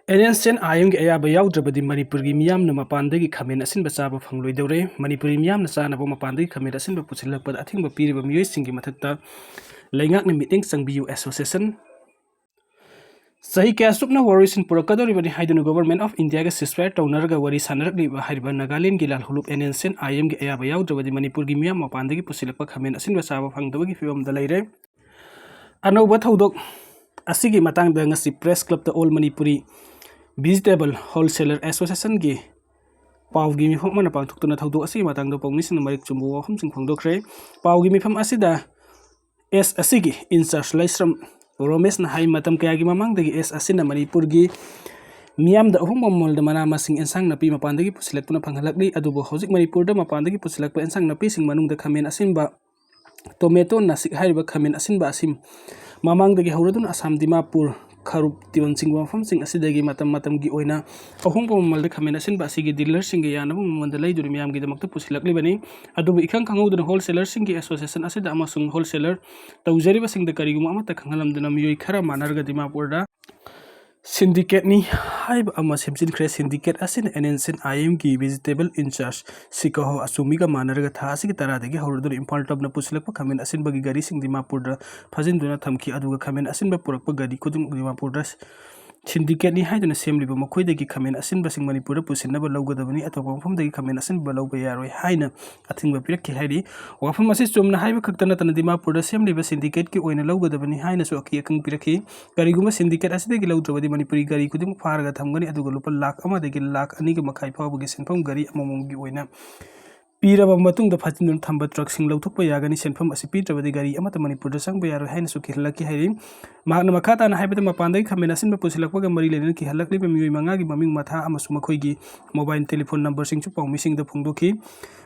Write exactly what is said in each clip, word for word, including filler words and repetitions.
NSCN IM-ꯒꯤ ꯑꯌꯥꯕ ꯌꯥꯎꯗ꯭ꯔꯕꯗꯤ ꯃꯅꯤꯄꯨꯔꯒꯤ ꯃꯤꯌꯥꯝꯅ ꯃꯄꯥꯟꯗꯒꯤ ꯈꯥꯃꯦꯟ ꯑꯁꯤꯟꯕ ꯆꯥꯕ ꯐꯪꯂꯣꯏꯗꯧꯔꯦ꯫ ꯃꯅꯤꯄꯨꯔꯤ ꯃꯤꯌꯥꯝꯅ ꯆꯥꯅꯕ ꯃꯄꯥꯟꯗꯒꯤ ꯈꯥꯃꯦꯟ ꯑꯁꯤꯟꯕ ꯄꯨꯁꯤꯜꯂꯛꯄꯗ ꯑꯊꯤꯡꯕ ꯄꯤꯔꯤꯕ ꯃꯤꯑꯣꯏꯁꯤꯡꯒꯤ ꯃꯊꯛꯇ ꯂꯩꯉꯥꯛꯅ ꯃꯤꯠꯌꯦꯡ ꯆꯪꯕꯤꯌꯨ ꯑꯦꯁꯣꯁꯤꯌꯦꯁꯟ꯫ ꯆꯍꯤ ꯀꯌꯥ ꯆꯨꯞꯅ ꯋꯥꯔꯣꯏꯁꯤꯟ ꯄꯨꯔꯛꯀꯗꯧꯔꯤꯕꯅꯤ ꯍꯥꯏꯗꯨꯅ Government of India-ꯒ ceasefire ꯇꯧꯅꯔꯒ ꯋꯥꯔꯤ ꯁꯥꯟꯅꯔꯛꯂꯤꯕ ꯍꯥꯏꯔꯤꯕ ꯅꯥꯒꯥꯂꯦꯟꯒꯤ ꯂꯥꯜꯍꯧꯂꯨꯞ NSCN IM-ꯒꯤ ꯑꯌꯥꯕ ꯌꯥꯎꯗ꯭ꯔꯕꯗꯤ ꯃꯅꯤꯄꯨꯔꯒꯤ ꯃꯤꯌꯥꯝ ꯃꯄꯥꯟꯗꯒꯤ ꯄꯨꯁꯤꯜꯂꯛꯄ ꯈꯥꯃꯦꯟ ꯑꯁꯤꯟꯕ ꯆꯥꯕ ꯐꯪꯗꯕꯒꯤ ꯐꯤꯕꯝꯗ ꯂꯩꯔꯦ꯫ ꯑꯅꯧꯕ ꯊꯧꯗꯣꯛ ꯑꯁꯤꯒꯤ ꯃꯇꯥꯡꯗ ꯉꯁꯤ Press Club-ꯇ All Manipuri Vegetable Wholesaler Association-ꯒꯤ ꯄꯥꯎꯒꯤ ꯃꯤꯐꯝ ꯑꯃꯅ ꯄꯥꯡꯊꯣꯛꯇꯨꯅ ꯊꯧꯗꯣꯛ ꯑꯁꯤꯒꯤ ꯃꯇꯥꯡꯗ ꯄꯥꯎꯃꯤꯁꯤꯡꯅ ꯃꯔꯤꯛ ꯆꯨꯝꯕ ꯋꯥꯐꯝꯁꯤꯡ ꯐꯣꯡꯗꯣꯛꯈ꯭ꯔꯦ꯫ ꯄꯥꯎꯒꯤ ꯃꯤꯐꯝ ꯑꯁꯤꯗ ꯑꯦꯁ ꯑꯁꯤꯒꯤ in-charge ꯂꯩꯁ꯭ꯔꯝ ꯔꯣꯃꯦꯁꯅ ꯍꯥꯏ, ꯃꯇꯝ ꯀꯌꯥꯒꯤ ꯃꯃꯥꯡꯗꯒꯤ ꯑꯦꯁ ꯑꯁꯤꯅ ꯃꯅꯤꯄꯨꯔꯒꯤ ꯃꯤꯌꯥꯝꯗ ꯑꯍꯣꯡꯕ ꯃꯃꯜꯗ ꯃꯅꯥ ꯃꯁꯤꯡ, ꯑꯦꯟꯁꯥꯡ ꯅꯥꯄꯤ ꯃꯄꯥꯟꯗꯒꯤ ꯄꯨꯁꯤꯜꯂꯛꯇꯨꯅ ꯐꯪꯍꯜꯂꯛꯂꯤ, ꯑꯗꯨꯕꯨ ꯍꯧꯖꯤꯛ ꯃꯅꯤꯄꯨꯔꯗ ꯃꯄꯥꯟꯗꯒꯤ ꯄꯨꯁꯤꯜꯂꯛꯄ ꯑꯦꯟꯁꯥꯡ ꯅꯥꯄꯤꯁꯤꯡ ꯃꯅꯨꯡꯗ ꯈꯥꯃꯦꯟ ꯑꯁꯤꯟꯕ, tomato, ꯅꯥꯁꯤꯛ ꯍꯥꯏꯔꯤꯕ ꯈꯥꯃꯦꯟ ꯑꯁꯤꯟꯕ ꯑꯁꯤ ꯃꯃꯥꯡꯗꯒꯤ ꯍꯧꯔꯗꯨꯅ ꯑꯁꯥꯝ, ꯗꯤꯃꯥꯄꯨꯔ, ꯈꯔꯨꯞ, ꯇꯤꯋꯟꯆꯤꯡꯕ ꯃꯐꯝꯁꯤꯡ ꯑꯁꯤꯗꯒꯤ ꯃꯇꯝ ꯃꯇꯝꯒꯤ ꯑꯣꯏꯅ ꯑꯍꯣꯡꯕ ꯃꯃꯜꯗ ꯈꯥꯃꯦꯟ ꯑꯁꯤꯟꯕ ꯑꯁꯤꯒꯤ dealer-ꯁꯤꯡꯒ ꯌꯥꯅꯕ ꯃꯃꯜꯗ ꯂꯩꯗꯨꯅ ꯃꯤꯌꯥꯝꯒꯤꯗꯃꯛꯇ ꯄꯨꯁꯤꯜꯂꯛꯂꯤꯕꯅꯤ꯫ ꯑꯗꯨꯕꯨ ꯏꯈꯪ ꯈꯪꯍꯧꯗꯅ wholesaler-ꯁꯤꯡꯒꯤ association ꯑꯁꯤꯗ ꯑꯃꯁꯨꯡ wholesaler ꯇꯧꯖꯔꯤꯕꯁꯤꯡꯗ ꯀꯔꯤꯒꯨꯝꯕ ꯑꯃꯠꯇ ꯈꯪꯍꯜꯂꯝꯗꯅ ꯃꯤꯑꯣꯏ ꯈꯔ ꯃꯥꯟꯅꯔꯒ ꯗꯤꯃꯥꯄꯨꯔꯗ syndicate-ꯅꯤ ꯍꯥꯏꯕ ꯑꯃ ꯁꯦꯝꯖꯤꯟꯈ꯭ꯔꯦ꯫ Syndicate ꯑꯁꯤꯅ NSCN IM-ꯒꯤ vegetable in-charge ꯁꯤꯀꯥꯍꯣ ꯑꯆꯨꯃꯤꯒ ꯃꯥꯟꯅꯔꯒ ꯊꯥ ꯑꯁꯤꯒꯤ ꯇꯔꯥꯗꯒꯤ ꯍꯧꯔꯗꯨꯅ ꯏꯝꯐꯥꯜ ꯇꯞꯅ ꯄꯨꯁꯤꯜꯂꯛꯄ ꯈꯥꯃꯦꯟ ꯑꯁꯤꯟꯕꯒꯤ ꯒꯥꯔꯤꯁꯤꯡ ꯗꯤꯃꯥꯄꯨꯔꯗ ꯐꯥꯖꯤꯟꯗꯨꯅ ꯊꯝꯈꯤ, ꯑꯗꯨꯒ ꯈꯥꯃꯦꯟ ꯑꯁꯤꯟꯕ ꯄꯨꯔꯛꯄ ꯒꯥꯔꯤ ꯈꯨꯗꯤꯡꯃꯛ ꯗꯤꯃꯥꯄꯨꯔꯗ syndicate-ꯅꯤ ꯍꯥꯏꯗꯨꯅ ꯁꯦꯝꯂꯤꯕ ꯃꯈꯣꯏꯗꯒꯤ ꯈꯥꯃꯦꯟ ꯑꯁꯤꯟꯕꯁꯤꯡ ꯃꯅꯤꯄꯨꯔꯗ ꯄꯨꯁꯤꯟꯅꯕ ꯂꯧꯒꯗꯕꯅꯤ, ꯑꯇꯣꯞꯄ ꯃꯐꯝꯗꯒꯤ ꯈꯥꯃꯦꯟ ꯑꯁꯤꯟꯕ ꯂꯧꯕ ꯌꯥꯔꯣꯏ ꯍꯥꯏꯅ ꯑꯊꯤꯡꯕ ꯄꯤꯔꯛꯈꯤ ꯍꯥꯏꯔꯤ꯫ ꯋꯥꯐꯝ ꯑꯁꯤ ꯆꯨꯝꯅ ꯍꯥꯏꯕ ꯈꯛꯇ ꯅꯠꯇꯅ ꯗꯤꯃꯥꯄꯨꯔꯗ ꯁꯦꯝꯂꯤꯕ syndicate-ꯀꯤ ꯑꯣꯏꯅ ꯂꯧꯒꯗꯕꯅꯤ ꯍꯥꯏꯅꯁꯨ ꯑꯀꯤ ꯑꯈꯪ ꯄꯤꯔꯛꯈꯤ꯫ ꯀꯔꯤꯒꯨꯝꯕ syndicate ꯑꯁꯤꯗꯒꯤ ꯂꯧꯗ꯭ꯔꯕꯗꯤ ꯃꯅꯤꯄꯨꯔꯤ ꯒꯥꯔꯤ ꯈꯨꯗꯤꯡꯃꯛ ꯐꯥꯔꯒ ꯊꯝꯒꯅꯤ, ꯑꯗꯨꯒ ꯂꯨꯄꯥ ꯂꯥꯈ ꯑꯃꯗꯒꯤ ꯂꯥꯈ ꯑꯅꯤꯒ ꯃꯈꯥꯏ ꯐꯥꯎꯕꯒꯤ ꯁꯦꯟꯐꯝ ꯒꯥꯔꯤ ꯑꯃꯃꯝꯒꯤ ꯑꯣꯏꯅ ꯄꯤꯔꯕ ꯃꯇꯨꯡꯗ ꯐꯥꯖꯤꯟꯗꯨꯅ ꯊꯝꯕ truck-ꯁꯤꯡ ꯂꯧꯊꯣꯛꯄ ꯌꯥꯒꯅꯤ꯫ ꯁꯦꯟꯐꯝ ꯑꯁꯤ ꯄꯤꯗ꯭ꯔꯕꯗꯤ ꯒꯥꯔꯤ ꯑꯃꯠꯇ ꯃꯅꯤꯄꯨꯔꯗ ꯆꯪꯕ ꯌꯥꯔꯣꯏ ꯍꯥꯏꯅꯁꯨ ꯀꯤꯍꯜꯂꯛꯈꯤ ꯍꯥꯏꯔꯤ꯫ ꯃꯍꯥꯛꯅ ꯃꯈꯥ ꯇꯥꯅ ꯍꯥꯏꯕꯗ, ꯃꯄꯥꯟꯗꯒꯤ ꯈꯥꯃꯦꯟ ꯑꯁꯤꯟꯕ ꯄꯨꯁꯤꯜꯂꯛꯄꯒ ꯃꯔꯤ ꯂꯩꯅꯅ ꯀꯤꯍꯜꯂꯛꯂꯤꯕ ꯃꯤꯑꯣꯏ ꯃꯉꯥꯒꯤ ꯃꯃꯤꯡ ꯃꯊꯥ ꯑꯃꯁꯨꯡ ꯃꯈꯣꯏꯒꯤ mobile telephone number-ꯁꯤꯡꯁꯨ ꯄꯥꯎꯃꯤꯁꯤꯡꯗ ꯐꯣꯡꯗꯣꯛꯈꯤ꯫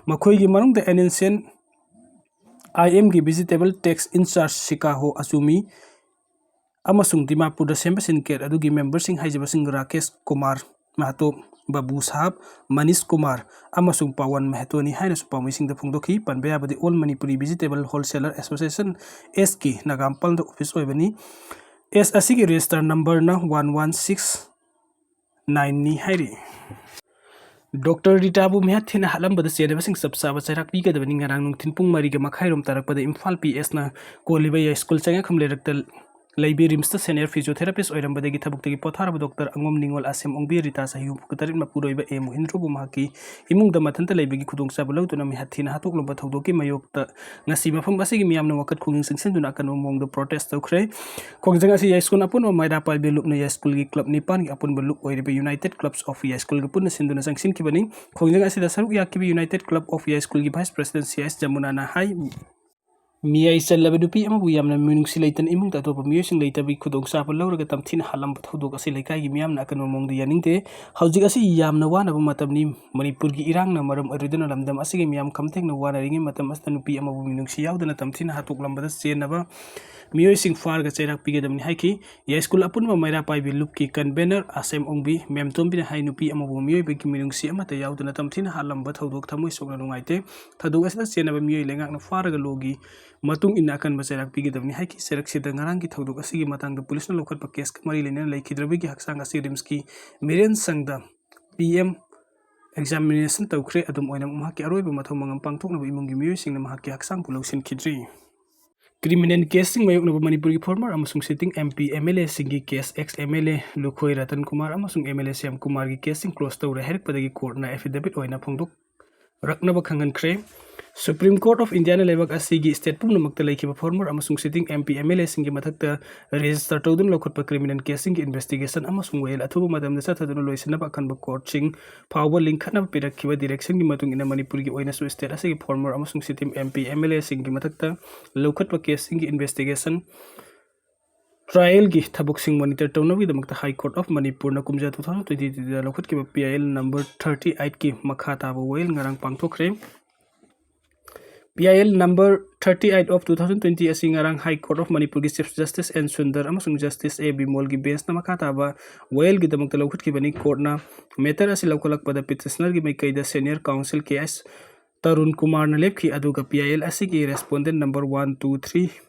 ꯃꯈꯣꯏꯒꯤ ꯃꯅꯨꯡꯗ NSCN IM-ꯒꯤ vegetable tax in-charge ꯁꯤꯀꯥꯍꯣ ꯑꯆꯨꯃꯤ ꯑꯃꯁꯨꯡ ꯗꯤꯃꯥꯄꯨꯔꯗ ꯁꯦꯝꯕ syndicate ꯑꯗꯨꯒꯤ member-ꯁꯤꯡ ꯍꯥꯏꯖꯕꯁꯤꯡ ꯔꯥꯀꯦꯁ ꯀꯨꯃꯥꯔ ꯃꯍꯥꯇꯣ, ꯕꯥꯕꯨ ꯁꯥꯍꯕ, ꯃꯅꯤꯁ ꯀꯨꯃꯥꯔ ꯑꯃꯁꯨꯡ ꯄꯋꯟ ꯃꯍꯇꯣꯅꯤ ꯍꯥꯏꯅꯁꯨ ꯄꯥꯎꯃꯤꯁꯤꯡꯗ ꯐꯣꯡꯗꯣꯛꯈꯤ꯫ ꯄꯟꯕ ꯌꯥꯕꯗꯤ All Manipuri Vegetable Wholesaler Association, ꯑꯦꯁ ꯀꯤ ꯅꯥꯒꯥꯝꯄꯥꯜꯗ office ꯑꯣꯏꯕꯅꯤ꯫ ꯑꯦꯁ ꯑꯁꯤꯒꯤ register number-ꯅ one one six ꯅꯥꯏꯟꯅꯤ ꯍꯥꯏꯔꯤ꯫ ꯗꯣꯛꯇꯔ ꯔꯤꯇꯥꯕꯨ ꯃꯤꯍꯥꯠ ꯊꯤꯅ ꯍꯥꯠꯂꯝꯕꯗ ꯆꯦꯟꯅꯕꯁꯤꯡ ꯆꯞ ꯆꯥꯕ ꯆꯩꯔꯥꯛ ꯄꯤꯒꯗꯕꯅꯤ꯫ ꯉꯔꯥꯡ ꯅꯨꯡꯊꯤꯜ ꯄꯨꯡ ꯃꯔꯤꯒ ꯃꯈꯥꯏꯔꯣꯝ ꯇꯥꯔꯛꯄꯗ ꯏꯝꯐꯥꯜ ꯄꯤ ꯑꯦꯁꯅ ꯀꯣꯜꯂꯤꯕ ꯌꯥꯏꯁ꯭ꯀꯨꯜ ꯆꯪꯉꯛꯐꯝ ꯂꯩꯔꯛꯇ ꯂꯩꯕꯤ ꯔꯤꯝꯁꯇ ꯁꯦꯅꯤꯌꯔ ꯐꯤꯖꯤꯑꯣꯊꯦꯔꯥꯄꯤꯁ ꯑꯣꯏꯔꯝꯕꯗꯒꯤ ꯊꯕꯛꯇꯒꯤ ꯄꯣꯊꯥꯔꯕ ꯗꯣꯛꯇꯔ ꯑꯉꯣꯝ ꯅꯤꯉꯣꯜ ꯑꯁꯦꯝ ꯑꯣꯡꯕꯤ ꯔꯤꯇꯥ ꯆꯍꯤ ꯍꯨꯝꯐꯨꯇꯔꯦꯠ ꯃꯄꯨꯔꯣꯏꯕ ꯑꯦ ꯃꯣꯍꯤꯟꯗ꯭ꯔꯣꯕꯨ ꯃꯍꯥꯛꯀꯤ ꯏꯃꯨꯡꯗ ꯃꯊꯟꯇ ꯂꯩꯕꯒꯤ ꯈꯨꯗꯣꯡꯆꯥꯕ ꯂꯧꯗꯨꯅ ꯃꯤꯍꯥꯠ ꯊꯤꯅ ꯍꯥꯠꯇꯣꯛꯂꯝꯕ ꯊꯧꯗꯣꯛꯀꯤ ꯃꯥꯌꯣꯛꯇ ꯉꯁꯤ ꯃꯐꯝ ꯑꯁꯤꯒꯤ ꯃꯤꯌꯥꯝꯅ ꯋꯥꯀꯠ ꯈꯣꯡꯖꯪ ꯆꯪꯁꯤꯟꯗꯨꯅ ꯑꯀꯟꯕ ꯃꯑꯣꯡꯗ ꯄ꯭ꯔꯣꯇꯦꯁ ꯇꯧꯈ꯭ꯔꯦ꯫ ꯈꯣꯡꯖꯪ ꯑꯁꯤ ꯌꯥꯏꯁ꯭ꯀꯨꯜ ꯑꯄꯨꯟꯕ ꯃꯩꯔꯥ ꯄꯥꯏꯕꯤ ꯂꯨꯞꯅ ꯌꯥꯏꯁ꯭ꯀꯨꯜꯒꯤ ꯀ꯭ꯂꯕ ꯅꯤꯄꯥꯟꯒꯤ ꯑꯄꯨꯟꯕ ꯂꯨꯞ ꯑꯣꯏꯔꯤꯕ United Clubs of ꯌꯥꯏꯁ꯭ꯀꯨꯜꯒ ꯄꯨꯟꯅ ꯁꯤꯟꯗꯨꯅ ꯆꯪꯁꯤꯟꯈꯤꯕꯅꯤ꯫ ꯈꯣꯡꯖꯪ ꯑꯁꯤꯗ ꯁꯔꯨꯛ ꯌꯥꯈꯤꯕ United Club of ꯌꯥꯏꯁ꯭ꯀꯨꯜꯒꯤ vice president C S ꯖꯃꯨꯅꯥꯅ ꯍꯥꯏ, ꯃꯤꯌꯥꯏ ꯆꯜꯂꯕ ꯅꯨꯄꯤ ꯑꯃꯕꯨ ꯌꯥꯝꯅ ꯃꯤꯅꯨꯡꯁꯤ ꯂꯩꯇꯅ ꯏꯃꯨꯡꯗ ꯑꯇꯣꯞꯄ ꯃꯤꯑꯣꯏꯁꯤꯡ ꯂꯩꯇꯕꯒꯤ ꯈꯨꯗꯣꯡꯆꯥꯕ ꯂꯧꯔꯒ ꯇꯝꯊꯤꯅ ꯍꯥꯠꯂꯝꯕ ꯊꯧꯗꯣꯛ ꯑꯁꯤ ꯂꯩꯀꯥꯏꯒꯤ ꯃꯤꯌꯥꯝꯅ ꯑꯀꯟꯕ ꯃꯑꯣꯡꯗ ꯌꯥꯅꯤꯡꯗꯦ꯫ ꯍꯧꯖꯤꯛ ꯑꯁꯤ ꯌꯥꯝꯅ ꯋꯥꯅꯕ ꯃꯇꯝꯅꯤ꯫ ꯃꯅꯤꯄꯨꯔꯒꯤ ꯏꯔꯥꯡꯅ ꯃꯔꯝ ꯑꯣꯏꯔꯗꯨꯅ ꯂꯝꯗꯝ ꯑꯁꯤꯒꯤ ꯃꯤꯌꯥꯝ ꯈꯝꯊꯦꯡꯅ ꯋꯥꯅꯔꯤꯉꯩ ꯃꯇꯝ ꯑꯁꯤꯗ ꯅꯨꯄꯤ ꯑꯃꯕꯨ ꯃꯤꯅꯨꯡꯁꯤ ꯌꯥꯎꯗꯅ ꯇꯝꯊꯤꯅ ꯍꯥꯠꯇꯣꯛꯂꯝꯕꯗ ꯆꯦꯟꯅꯕ ꯃꯤꯑꯣꯏꯁꯤꯡ ꯐꯥꯔꯒ ꯆꯩꯔꯥꯛ ꯄꯤꯒꯗꯕꯅꯤ ꯍꯥꯏꯈꯤ꯫ ꯌꯥꯏꯁ꯭ꯀꯨꯜ ꯑꯄꯨꯟꯕ ꯃꯩꯔꯥ ꯄꯥꯏꯕꯤ ꯂꯨꯞꯀꯤ convener ꯑꯁꯦꯝ ꯑꯣꯡꯕꯤ ꯃꯦꯝꯇꯣꯝꯕꯤꯅ ꯍꯥꯏ, ꯅꯨꯄꯤ ꯑꯃꯕꯨ ꯃꯤꯑꯣꯏꯕꯒꯤ ꯃꯤꯅꯨꯡꯁꯤ ꯑꯃꯠꯇ ꯌꯥꯎꯗꯅ ꯇꯝꯊꯤꯅ ꯍꯥꯠꯂꯝꯕ ꯊꯧꯗꯣꯛ ꯊꯃꯣꯏ ꯁꯣꯛꯅ ꯅꯨꯡꯉꯥꯏꯇꯦ꯫ ꯊꯧꯗꯣꯛ ꯑꯁꯤꯗ ꯆꯦꯟꯅꯕ ꯃꯤꯑꯣꯏ ꯂꯩꯉꯥꯛꯅ ꯐꯥꯔꯒ ꯂꯣꯒꯤ ꯃꯇꯨꯡ ꯏꯟꯅ ꯑꯀꯟꯕ ꯆꯩꯔꯥꯛ ꯄꯤꯒꯗꯕꯅꯤ ꯍꯥꯏꯈꯤ꯫ ꯆꯩꯔꯛꯁꯤꯗ ꯉꯔꯥꯡꯒꯤ ꯊꯧꯗꯣꯛ ꯑꯁꯤꯒꯤ ꯃꯇꯥꯡꯗ ꯄꯨꯂꯤꯁꯅ ꯂꯧꯈꯠꯄ ꯀꯦꯁꯀ ꯃꯔꯤ ꯂꯩꯅꯅ ꯂꯩꯈꯤꯗ꯭ꯔꯕꯒꯤ ꯍꯛꯆꯥꯡ ꯑꯁꯤ ꯔꯤꯝꯁꯀꯤ ꯃꯤꯔꯦꯟ ꯁꯪꯗ ꯄꯤ ꯑꯦꯝ examination ꯇꯧꯈ꯭ꯔꯦ꯫ ꯑꯗꯨꯝ ꯑꯣꯏꯅꯃꯛ ꯃꯍꯥꯛꯀꯤ ꯑꯔꯣꯏꯕ ꯃꯊꯧ ꯃꯉꯝ ꯄꯥꯡꯊꯣꯛꯅꯕ ꯏꯃꯨꯡꯒꯤ ꯃꯤꯑꯣꯏꯁꯤꯡꯅ ꯃꯍꯥꯛꯀꯤ ꯍꯛꯆꯥꯡꯕꯨ ꯂꯧꯁꯤꯟꯈꯤꯗ꯭ꯔꯤ꯫ ꯀ꯭ꯔꯤꯃꯤꯅꯦꯜ ꯀꯦꯁꯁꯤꯡ ꯃꯥꯌꯣꯛꯅꯕ ꯃꯅꯤꯄꯨꯔꯒꯤ ꯐꯣꯔꯃꯔ ꯑꯃꯁꯨꯡ sitting M P, M L ꯑꯦꯁꯤꯡꯒꯤ case X M L A ꯂꯨꯈꯣꯏ ꯔꯇꯟ ꯀꯨꯃꯥꯔ ꯑꯃꯁꯨꯡ ꯑꯦꯝ ꯑꯦꯜ ꯑꯦ ꯁ꯭ꯌꯥꯝ ꯀꯨꯃꯥꯔꯒꯤ ꯀꯦꯁꯁꯤꯡ ꯀ꯭ꯂꯣꯖ ꯇꯧꯔꯦ ꯍꯥꯏꯔꯛꯄꯗꯒꯤ ꯀꯣꯔꯠꯅ ꯑꯦꯐꯤꯗꯦꯕꯤꯠ ꯑꯣꯏꯅ ꯐꯣꯡꯗꯣꯛ ꯔꯛꯅꯕ ꯈꯪꯍꯟꯈ꯭ꯔꯦ꯫ ꯁꯨꯄ꯭ꯔꯤꯝ ꯀꯣꯔꯠ ꯑꯣꯐ ꯏꯟꯗꯤꯌꯥꯅ ꯂꯩꯕꯥꯛ ꯑꯁꯤꯒꯤ ꯁ꯭ꯇꯦꯠ ꯄꯨꯝꯅꯃꯛꯇ ꯂꯩꯈꯤꯕ ꯐꯣꯔꯃꯔ ꯑꯃꯁꯨꯡ sitting M P M L ꯑꯦꯁꯤꯡꯒꯤ ꯃꯊꯛꯇ ꯔꯦꯖꯤꯁꯇꯔ ꯇꯧꯗꯨꯅ ꯂꯧꯈꯠꯄ ꯀ꯭ꯔꯤꯃꯤꯅꯦꯜ ꯀꯦꯁꯁꯤꯡꯒꯤ ꯏꯟꯚꯦꯁꯇꯤꯒꯦꯁꯟ ꯑꯃꯁꯨꯡ ꯋꯥꯌꯦꯜ ꯑꯊꯨꯕ ꯃꯇꯝꯗ ꯆꯠꯊꯗꯨꯅ ꯂꯣꯏꯁꯤꯟꯅꯕ ꯑꯈꯟꯕ ꯀꯣꯔꯠꯁꯤꯡ ꯐꯥꯎꯕ ꯂꯤꯡꯈꯠꯅꯕ ꯄꯤꯔꯛꯈꯤꯕ ꯗꯤꯔꯦꯛꯁꯟꯒꯤ ꯃꯇꯨꯡ ꯏꯟꯅ ꯃꯅꯤꯄꯨꯔꯒꯤ ꯑꯣꯏꯅꯁꯨ ꯁ꯭ꯇꯦꯠ ꯑꯁꯤꯒꯤ ꯐꯣꯔꯃꯔ ꯑꯃꯁꯨꯡ sitting M P M L ꯑꯦꯁꯤꯡꯒꯤ ꯃꯊꯛꯇ ꯂꯧꯈꯠꯄ ꯀꯦꯁꯁꯤꯡꯒꯤ ꯏꯟꯚꯦꯁꯇꯤꯒꯦꯁꯟ ꯇ꯭ꯔꯥꯌꯦꯜꯒꯤ ꯊꯕꯛꯁꯤꯡ ꯃꯣꯅꯤꯇꯔ ꯇꯧꯅꯕꯒꯤꯗꯃꯛꯇ ꯍꯥꯏ ꯀꯣꯔꯠ ꯑꯣꯐ ꯃꯅꯤꯄꯨꯔꯅ ꯀꯨꯝꯖꯥ ꯇꯨ ꯊꯥꯎꯖꯟ ꯇ꯭ꯋꯦꯟꯇꯤ ꯇꯨꯗ ꯂꯧꯈꯠꯈꯤꯕ P I L number thirty ꯑꯩꯠꯀꯤ ꯃꯈꯥ ꯇꯥꯕ ꯋꯥꯌꯦꯜ ꯉꯔꯥꯡ ꯄꯥꯡꯊꯣꯛꯈ꯭ꯔꯦ꯫ P I L number thirty eight of two thousand twenty ꯑꯁꯤ ꯉꯔꯥꯡ ꯍꯥꯏ ꯀꯣꯔꯠ ꯑꯣꯐ ꯃꯅꯤꯄꯨꯔꯒꯤ ꯆꯤꯐ ꯖꯁꯇꯤꯁ ꯑꯦꯟ ꯁꯨꯟꯗꯔ ꯑꯃꯁꯨꯡ ꯖꯁꯇꯤꯁ ꯑꯦ ꯕꯤꯃꯣꯜꯒꯤ ꯕꯦꯟꯁꯅ ꯃꯈꯥ ꯇꯥꯕ ꯋꯥꯌꯦꯜꯒꯤꯗꯃꯛꯇ ꯂꯧꯈꯠꯈꯤꯕꯅꯤ꯫ ꯀꯣꯔꯠꯅ ꯃꯦꯇꯔ ꯑꯁꯤ ꯂꯧꯈꯠꯂꯛꯄꯗ ꯄꯤꯇꯤꯁꯅꯔꯒꯤ ꯃꯥꯏꯀꯩꯗ ꯁꯦꯅꯤꯌꯔ ꯀꯥꯎꯟꯁꯤꯜ ꯀꯦ ꯑꯦꯁ ꯇꯔꯨꯟ ꯀꯨꯃꯥꯔꯅ ꯂꯦꯞꯈꯤ, ꯑꯗꯨꯒ ꯄꯤ ꯑꯥꯏ ꯑꯦꯜ ꯑꯁꯤꯒꯤ respondent number one, two, three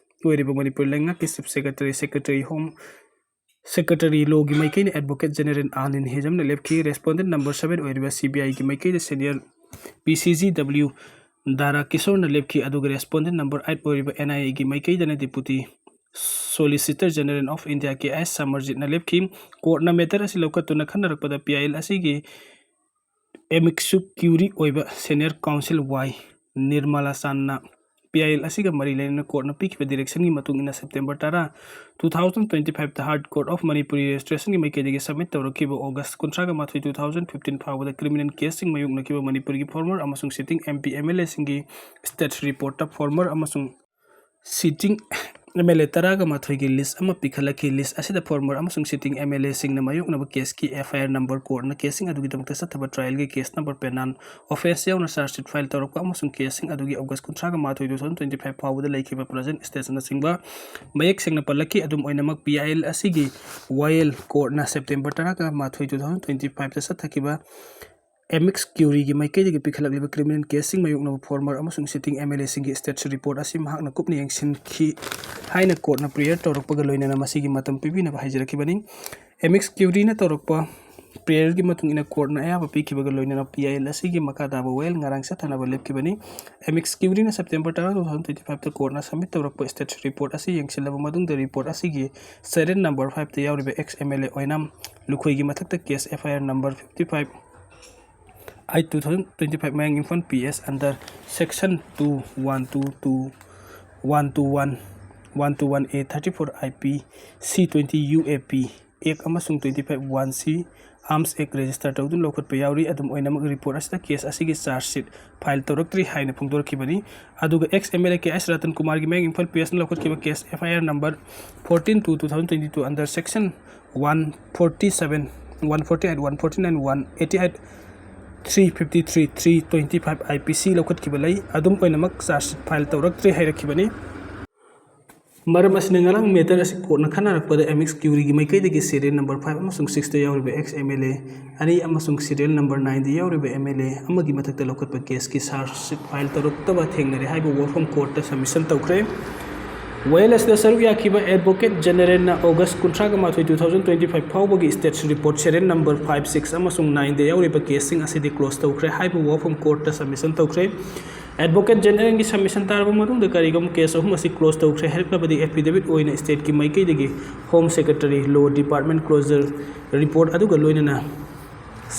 ꯑꯣꯏꯔꯤꯕ ꯃꯅꯤꯄꯨꯔ ꯂꯩꯉꯥꯛꯀꯤ chief secretary, secretary home Secretary Lawꯒꯤ ꯃꯥꯏꯀꯩꯅ Advocate General ꯑꯥꯅꯟꯗ ꯍꯦꯖꯝꯅ ꯂꯦꯞꯈꯤ꯫ Respondent number seven ꯑꯣꯏꯔꯤꯕ C B Iꯒꯤ ꯃꯥꯏꯀꯩꯗ Senior P C G W ꯗꯥꯔꯥ ꯀꯤꯁꯣꯔꯅ ꯂꯦꯞꯈꯤ, ꯑꯗꯨꯒ Respondent number eight ꯑꯣꯏꯔꯤꯕ N I Aꯒꯤ ꯃꯥꯏꯀꯩꯗꯅ Deputy Solicitor General of India K S ꯁꯃꯔꯖꯤꯠꯅ ꯂꯦꯞꯈꯤ꯫ Courtꯅ matter ꯑꯁꯤ ꯂꯧꯈꯠꯇꯨꯅ ꯈꯟꯅꯔꯛꯄꯗ P I L ꯑꯁꯤꯒꯤ amicus curiae ꯑꯣꯏꯕ Senior Counsel Y ꯅꯤꯔꯃꯂꯥ ꯆꯥꯟꯅ P I L ꯑꯁꯤꯒ ꯃꯔꯤ ꯂꯩꯅꯅ courtꯅ ꯄꯤꯈꯤꯕ directionꯒꯤ ꯃꯇꯨꯡ ꯏꯟꯅ September ꯇꯔꯥ, two thousand twenty fiveꯇ High Court of Manipurꯒꯤ registrationꯒꯤ ꯃꯥꯏꯀꯩꯗꯒꯤ submit ꯇꯧꯔꯛꯈꯤꯕ August ꯀꯨꯟꯊ꯭ꯔꯥꯒ ꯃꯥꯊꯣꯏ, two thousand fifteen ꯐꯥꯎꯕꯗ criminal caseꯁꯤꯡ ꯃꯥꯌꯣꯛꯅꯈꯤꯕ ꯃꯅꯤꯄꯨꯔꯒꯤ former ꯑꯃꯁꯨꯡ sitting M P, M L Aꯁꯤꯡꯒꯤ status reportꯇ former ꯑꯃꯁꯨꯡ sitting M L A ꯇꯔꯥꯒ ꯃꯥꯊꯣꯏꯒꯤ list ꯑꯃ ꯄꯤꯈꯠꯂꯛꯈꯤ꯫ List ꯑꯁꯤꯗ former ꯑꯃꯁꯨꯡ sitting M L Aꯁꯤꯡꯅ ꯃꯥꯌꯣꯛꯅꯕ caseꯀꯤ F I R number, courtꯅ caseꯁꯤꯡ ꯑꯗꯨꯒꯤꯗꯃꯛꯇ ꯆꯠꯊꯕ trialꯒꯤ case number, penal offence ꯌꯥꯎꯅ charge sheet file ꯇꯧꯔꯛꯄ ꯑꯃꯁꯨꯡ caseꯁꯤꯡ ꯑꯗꯨꯒꯤ August ꯀꯨꯟꯊ꯭ꯔꯥꯒ ꯃꯥꯊꯣꯏ, two thousand twenty five ꯐꯥꯎꯕꯗ ꯂꯩꯈꯤꯕ present statusꯅꯆꯤꯡꯕ ꯃꯌꯦꯛ ꯁꯦꯡꯅ ꯄꯜꯂꯛꯈꯤ꯫ ꯑꯗꯨꯝ ꯑꯣꯏꯅꯃꯛ, P I L ꯑꯁꯤꯒꯤ ꯋꯥꯌꯦꯜ courtꯅ September ꯇꯔꯥꯒ ꯃꯥꯊꯣꯏ, two thousand twenty fiveꯇ ꯆꯠꯊꯈꯤꯕ amicus curiaeꯒꯤ ꯃꯥꯏꯀꯩꯗꯒꯤ ꯄꯤꯈꯠꯂꯛꯂꯤꯕ criminal caseꯁꯤꯡ ꯃꯥꯌꯣꯛꯅꯕ former ꯑꯃꯁꯨꯡ sitting M L Aꯁꯤꯡꯒꯤ status report ꯑꯁꯤ ꯃꯍꯥꯛꯅ ꯀꯨꯞꯅ ꯌꯦꯡꯁꯤꯟꯈꯤ ꯍꯥꯏꯅ courtꯅ prayer ꯇꯧꯔꯛꯄꯒ ꯂꯣꯏꯅꯅ ꯃꯁꯤꯒꯤ ꯃꯇꯝ ꯄꯤꯕꯤꯅꯕ ꯍꯥꯏꯖꯔꯛꯈꯤꯕꯅꯤ꯫ Amicus curiaeꯅ ꯇꯧꯔꯛꯄ prayerꯒꯤ ꯃꯇꯨꯡ ꯏꯟꯅ courtꯅ ꯑꯌꯥꯕ ꯄꯤꯈꯤꯕꯒ ꯂꯣꯏꯅꯅ P I L ꯑꯁꯤꯒꯤ ꯃꯈꯥ ꯇꯥꯕ ꯋꯥꯌꯦꯜ ꯉꯔꯥꯡ ꯆꯠꯊꯅꯕ ꯂꯦꯞꯈꯤꯕꯅꯤ꯫ Amicus curiaeꯅ September ꯇꯔꯥ, two thousand twenty fiveꯇ courtꯅ submit ꯇꯧꯔꯛꯄ status report ꯑꯁꯤ ꯌꯦꯡꯁꯤꯜꯂꯕ ꯃꯇꯨꯡꯗ, report ꯑꯁꯤꯒꯤ serial number fiveꯇ ꯌꯥꯎꯔꯤꯕ ex M L A ꯑꯣꯏꯅꯥꯝ ꯂꯨꯈꯣꯏꯒꯤ ꯃꯊꯛꯇ case F I R number fifty five, eight two thousand twenty five, ꯃꯌꯥꯡ Imphal P S under section two one two two, one two one, one two one A, thirty four I P C, twenty U A P Act ꯑꯃꯁꯨꯡ twenty five one C Arms Act register ꯇꯧꯗꯨꯅ ꯂꯧꯈꯠꯄ ꯌꯥꯎꯔꯤ꯫ ꯑꯗꯨꯝ ꯑꯣꯏꯅꯃꯛ, report ꯑꯁꯤꯗ case ꯑꯁꯤꯒꯤ charge sheet file ꯇꯧꯔꯛꯇ꯭ꯔꯤ ꯍꯥꯏꯅ ꯐꯣꯡꯗꯣꯔꯛꯈꯤꯕꯅꯤ꯫ ꯑꯗꯨꯒ ex M L A K S Ratan ꯀꯨꯃꯥꯔꯒꯤ ꯃꯌꯥꯡ ꯏꯝꯐꯥꯜ P S ꯅ ꯂꯧꯈꯠꯈꯤꯕ case F I R number fourteen two two thousand twenty two under section one forty seven, one forty eight, one forty nine, one eighty eight, three fifty three, three twenty five I P C ꯂꯧꯈꯠꯈꯤꯕ ꯂꯩ꯫ ꯑꯗꯨꯝ ꯑꯣꯏꯅꯃꯛ, charge sheet file ꯇꯧꯔꯛꯇ꯭ꯔꯦ ꯍꯥꯏꯔꯛꯈꯤꯕꯅꯤ꯫ ꯃꯔꯝ ꯑꯁꯤꯅ, ꯉꯔꯥꯡ matter ꯑꯁꯤ courtꯅ ꯈꯟꯅꯔꯛꯄꯗ, amicus curiaeꯒꯤ ꯃꯥꯏꯀꯩꯗꯒꯤ serial number five ꯑꯃꯁꯨꯡ sixꯇ ꯌꯥꯎꯔꯤꯕ ex M L A ꯑꯅꯤ ꯑꯃꯁꯨꯡ serial number nineꯗ ꯌꯥꯎꯔꯤꯕ M L A ꯑꯃꯒꯤ ꯃꯊꯛꯇ ꯂꯧꯈꯠꯄ caseꯀꯤ charge sheet file ꯇꯧꯔꯛꯇꯕ ꯊꯦꯡꯅꯔꯦ ꯍꯥꯏꯕ ꯋꯥꯐꯝ courtꯇ submission ꯇꯧꯈ꯭ꯔꯦ꯫ ꯋꯥꯌꯦꯜ ꯑꯁꯤꯗ ꯁꯔꯨꯛ ꯌꯥꯈꯤꯕ Advocate Generalꯅ August ꯀꯨꯟꯊ꯭ꯔꯥꯒ ꯃꯥꯊꯣꯏ, two thousand twenty five ꯐꯥꯎꯕꯒꯤ status report serial number five six ꯑꯃꯁꯨꯡ nineꯗ ꯌꯥꯎꯔꯤꯕ caseꯁꯤꯡ ꯑꯁꯤꯗꯤ close ꯇꯧꯈ꯭ꯔꯦ ꯍꯥꯏꯕ ꯋꯥꯐꯝ courtꯇ submission ꯇꯧꯈ꯭ꯔꯦ꯫ Advocate Generalꯒꯤ submission ꯇꯥꯔꯕ ꯃꯇꯨꯡꯗ ꯀꯔꯤꯒꯨꯝꯕ case ꯑꯍꯨꯝ ꯑꯁꯤ close ꯇꯧꯈ꯭ꯔꯦ ꯍꯥꯏꯔꯛꯂꯕꯗꯤ, affidavit ꯑꯣꯏꯅ stateꯀꯤ ꯃꯥꯏꯀꯩꯗꯒꯤ Home Secretary, Law Department closure report ꯑꯗꯨꯒ ꯂꯣꯏꯅꯅ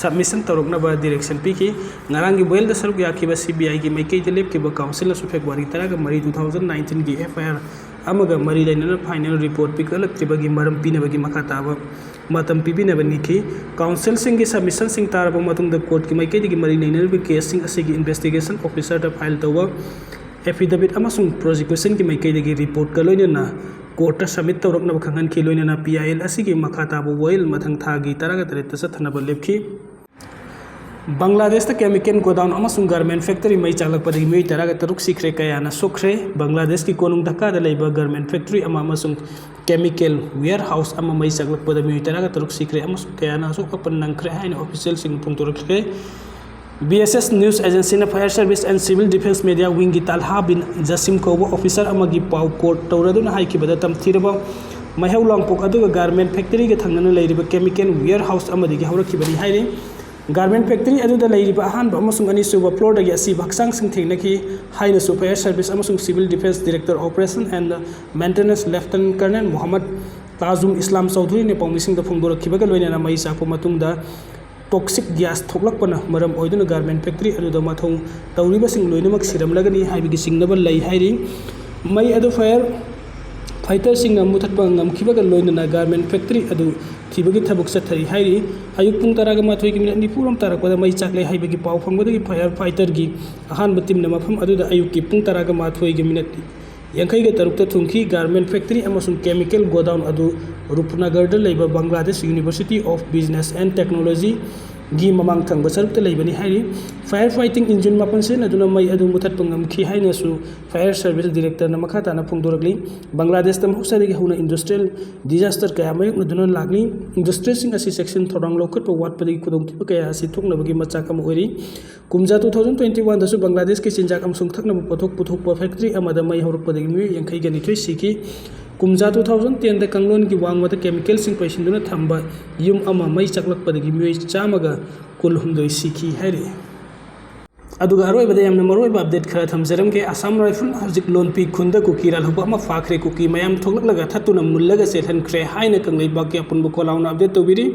submission ꯇꯧꯔꯛꯅꯕ direction ꯄꯤꯈꯤ꯫ ꯉꯔꯥꯡꯒꯤ ꯋꯥꯌꯦꯜꯗ ꯁꯔꯨꯛ ꯌꯥꯈꯤꯕ CBIꯒꯤ ꯃꯥꯏꯀꯩꯗ ꯂꯦꯞꯈꯤꯕ counselꯅꯁꯨ February ꯇꯔꯥꯒ ꯃꯔꯤ, two thousand nineteenꯒꯤ FIR ꯑꯃꯒ ꯃꯔꯤ ꯂꯩꯅꯅ final report ꯄꯤꯈꯠꯂꯛꯇ꯭ꯔꯤꯕꯒꯤ ꯃꯔꯝ ꯄꯤꯅꯕꯒꯤ ꯃꯈꯥ ꯇꯥꯕ ꯃꯇꯝ ꯄꯤꯕꯤꯅꯕ ꯅꯤꯈꯤ꯫ Counselꯁꯤꯡꯒꯤ submissionꯁꯤꯡ ꯇꯥꯔꯕ ꯃꯇꯨꯡꯗ courtꯀꯤ ꯃꯥꯏꯀꯩꯗꯒꯤ ꯃꯔꯤ ꯂꯩꯅꯔꯤꯕ caseꯁꯤꯡ ꯑꯁꯤꯒꯤ investigation officerꯗ file ꯇꯧꯕ affidavit ꯑꯃꯁꯨꯡ prosecutionꯒꯤ ꯃꯥꯏꯀꯩꯗꯒꯤ reportꯀ ꯂꯣꯏꯅꯅ courtꯇ submit ꯇꯧꯔꯛꯅꯕ ꯈꯪꯍꯟꯈꯤ, ꯂꯣꯏꯅꯅ PIL ꯑꯁꯤꯒꯤ ꯃꯈꯥ ꯇꯥꯕ ꯋꯥꯌꯦꯜ ꯃꯊꯪ ꯊꯥꯒꯤ ꯇꯔꯥꯒ ꯇꯔꯦꯠꯇ ꯆꯠꯊꯅꯕ ꯂꯦꯞꯈꯤ꯫ ꯕꯪꯒ꯭ꯂꯥꯗꯦꯁꯇ chemical godown ꯑꯃꯁꯨꯡ garment factory ꯃꯩ ꯆꯥꯛꯂꯛꯄꯗꯒꯤ ꯃꯤꯑꯣꯏ ꯇꯔꯥꯒ ꯇꯔꯨꯛ ꯁꯤꯈ꯭ꯔꯦ, ꯀꯌꯥꯅ ꯁꯣꯛꯈ꯭ꯔꯦ꯫ ꯕꯪꯒ꯭ꯂꯥꯗꯦꯁꯀꯤ ꯀꯣꯅꯨꯡ ꯙꯥꯀꯥꯗ ꯂꯩꯕ garment factory ꯑꯃ ꯑꯃꯁꯨꯡ chemical warehouse ꯑꯃ ꯃꯩ ꯆꯥꯛꯂꯛꯄꯗ ꯃꯤꯑꯣꯏ ꯇꯔꯥꯒ ꯇꯔꯨꯛ ꯁꯤꯈ꯭ꯔꯦ ꯑꯃꯁꯨꯡ ꯀꯌꯥꯅ ꯑꯁꯣꯛ ꯑꯄꯟ ꯅꯪꯈ꯭ꯔꯦ ꯍꯥꯏꯅ officialꯁꯤꯡꯅ ꯐꯣꯡꯗꯣꯔꯛꯈ꯭ꯔꯦ꯫ BSS news agencyꯅ Fire Service and Civil Defence Media Wingꯒꯤ ꯇꯥꯜꯍꯥ ꯕꯤꯟ ꯖꯁꯤꯝ ꯀꯧꯕ officer ꯑꯃꯒꯤ ꯄꯥꯎ quote ꯇꯧꯔꯗꯨꯅ ꯍꯥꯏꯈꯤꯕꯗ, ꯇꯝꯊꯤꯔꯕ ꯃꯩꯍꯧ ꯂꯥꯡꯄꯣꯛ ꯑꯗꯨꯒ garment factoryꯒ ꯊꯪꯅꯅ ꯂꯩꯔꯤꯕ chemical warehouse ꯑꯃꯗꯒꯤ ꯍꯧꯔꯛꯈꯤꯕꯅꯤ ꯍꯥꯏꯔꯤ꯫ Garment factory ꯑꯗꯨꯗ ꯂꯩꯔꯤꯕ ꯑꯍꯥꯟꯕ ꯑꯃꯁꯨꯡ ꯑꯅꯤꯁꯨꯕ floorꯗꯒꯤ ꯑꯁꯤꯕ ꯍꯛꯆꯥꯡꯁꯤꯡ ꯊꯦꯡꯅꯈꯤ ꯍꯥꯏꯅꯁꯨ Fire Service ꯑꯃꯁꯨꯡ Civil Defence Director, Operation and Maintenance Lieutenant Colonel ꯃꯨꯍꯝꯃꯗ ꯇꯥꯖꯨꯝ ꯏꯁꯂꯥꯝ ꯆꯧꯙꯨꯔꯤꯅ ꯄꯥꯎꯃꯤꯁꯤꯡꯗ ꯐꯣꯡꯗꯣꯔꯛꯈꯤꯕꯒ ꯂꯣꯏꯅꯅ ꯃꯩ ꯆꯥꯛꯄ ꯃꯇꯨꯡꯗ toxic gas ꯊꯣꯛꯂꯛꯄꯅ ꯃꯔꯝ ꯑꯣꯏꯗꯨꯅ garment factory ꯑꯗꯨꯗ ꯃꯊꯧ ꯇꯧꯔꯤꯕꯁꯤꯡ ꯂꯣꯏꯅꯃꯛ ꯁꯤꯔꯝꯂꯒꯅꯤ ꯍꯥꯏꯕꯒꯤ ꯆꯤꯡꯅꯕ ꯂꯩ ꯍꯥꯏꯔꯤ꯫ ꯃꯩ ꯑꯗꯨ fire fighterꯁꯤꯡꯅ ꯃꯨꯊꯠꯄ ꯉꯝꯈꯤꯕꯒ ꯂꯣꯏꯅꯅ garment factory ꯑꯗꯨ ꯊꯤꯕꯒꯤ ꯊꯕꯛ ꯆꯠꯊꯔꯤ ꯍꯥꯏꯔꯤ꯫ ꯑꯌꯨꯛ ꯄꯨꯡ ꯇꯔꯥꯒ ꯃꯥꯊꯣꯏꯒꯤ minute ꯅꯤꯐꯨꯔꯣꯝ ꯇꯥꯔꯛꯄꯗ ꯃꯩ ꯆꯥꯛꯂꯦ ꯍꯥꯏꯕꯒꯤ ꯄꯥꯎ ꯐꯪꯕꯗꯒꯤ fire fighterꯒꯤ ꯑꯍꯥꯟꯕ teamꯅ ꯃꯐꯝ ꯑꯗꯨꯗ ꯑꯌꯨꯛꯀꯤ ꯄꯨꯡ ꯇꯔꯥꯒ ꯃꯥꯊꯣꯏꯒꯤ minute ꯌꯥꯡꯈꯩꯒ ꯇꯔꯨꯛꯇ ꯊꯨꯡꯈꯤ꯫ Garment factory ꯑꯃꯁꯨꯡ chemical godown ꯑꯗꯨ ꯔꯨꯞꯅꯒꯔꯗ ꯂꯩꯕ Bangladesh University of Business and Technology ꯒꯤ ꯃꯃꯥꯡ ꯊꯪꯕ ꯁꯔꯨꯛꯇ ꯂꯩꯕꯅꯤ ꯍꯥꯏꯔꯤ꯫ Fire fighting engine ꯃꯥꯄꯟ ꯁꯤꯖꯤꯟꯅꯗꯨꯅ ꯃꯩ ꯑꯗꯨ ꯃꯨꯊꯠꯄ ꯉꯝꯈꯤ ꯍꯥꯏꯅꯁꯨ Fire Service Directorꯅ ꯃꯈꯥ ꯇꯥꯅ ꯐꯣꯡꯗꯣꯔꯛꯂꯤ꯫ ꯕꯪꯒ꯭ꯂꯥꯗꯦꯁꯇ ꯃꯍꯧꯁꯥꯗꯒꯤ ꯍꯧꯅ industrial disaster ꯀꯌꯥ ꯃꯥꯌꯣꯛꯅꯗꯨꯅ ꯂꯥꯛꯂꯤ꯫ Industryꯁꯤꯡ ꯑꯁꯤ ꯆꯦꯛꯁꯤꯟ ꯊꯧꯔꯥꯡ ꯂꯧꯈꯠꯄ ꯋꯥꯠꯄꯗꯒꯤ ꯈꯨꯗꯣꯡꯊꯤꯕ ꯀꯌꯥ ꯑꯁꯤ ꯊꯣꯛꯅꯕꯒꯤ ꯃꯆꯥꯛ ꯑꯃ ꯑꯣꯏꯔꯤ꯫ ꯀꯨꯝꯖꯥ two thousand twenty oneꯗꯁꯨ ꯕꯪꯒ꯭ꯂꯥꯗꯦꯁꯀꯤ ꯆꯤꯟꯖꯥꯛ ꯑꯃꯁꯨꯡ ꯊꯛꯅꯕ ꯄꯣꯠꯊꯣꯛ ꯄꯨꯊꯣꯛꯄ factory ꯑꯃꯗ ꯃꯩ ꯍꯧꯔꯛꯄꯗꯒꯤ ꯃꯤꯑꯣꯏ ꯌꯥꯡꯈꯩꯒ ꯅꯤꯊꯣꯏ ꯁꯤꯈꯤ꯫ ꯀꯨꯝꯖꯥ two thousand tenꯗ ꯀꯥꯡꯂꯣꯟꯒꯤ ꯋꯥꯡꯃꯗ chemicalꯁꯤꯡ ꯄꯩꯁꯤꯟꯗꯨꯅ ꯊꯝꯕ ꯌꯨꯝ ꯑꯃ ꯃꯩ ꯆꯥꯛꯂꯛꯄꯗꯒꯤ ꯃꯤꯑꯣꯏ ꯆꯥꯝꯃꯒ ꯀꯨꯟꯍꯨꯝꯗꯣꯏ ꯁꯤꯈꯤ ꯍꯥꯏꯔꯤ꯫ ꯑꯗꯨꯒ ꯑꯔꯣꯏꯕꯗ ꯌꯥꯝꯅ ꯃꯔꯨꯑꯣꯏꯕ update ꯈꯔ ꯊꯝꯖꯔꯝꯒꯦ꯫ Assam Rifles ꯍꯧꯖꯤꯛ ꯂꯣꯟꯄꯤ ꯈꯨꯟꯗ ꯀꯨꯀꯤ ꯂꯥꯜꯍꯧꯕ ꯑꯃ ꯐꯥꯈ꯭ꯔꯦ꯫ ꯀꯨꯀꯤ ꯃꯌꯥꯝ ꯊꯣꯛꯂꯛꯂꯒ ꯊꯠꯇꯨꯅ ꯃꯨꯜꯂꯒ ꯆꯦꯜꯍꯟꯈ꯭ꯔꯦ ꯍꯥꯏꯅ ꯀꯪꯂꯩꯄꯥꯛꯀꯤ ꯑꯄꯨꯟꯕ ꯈꯣꯜꯂꯥꯎꯅ update ꯇꯧꯕꯤꯔꯤ꯫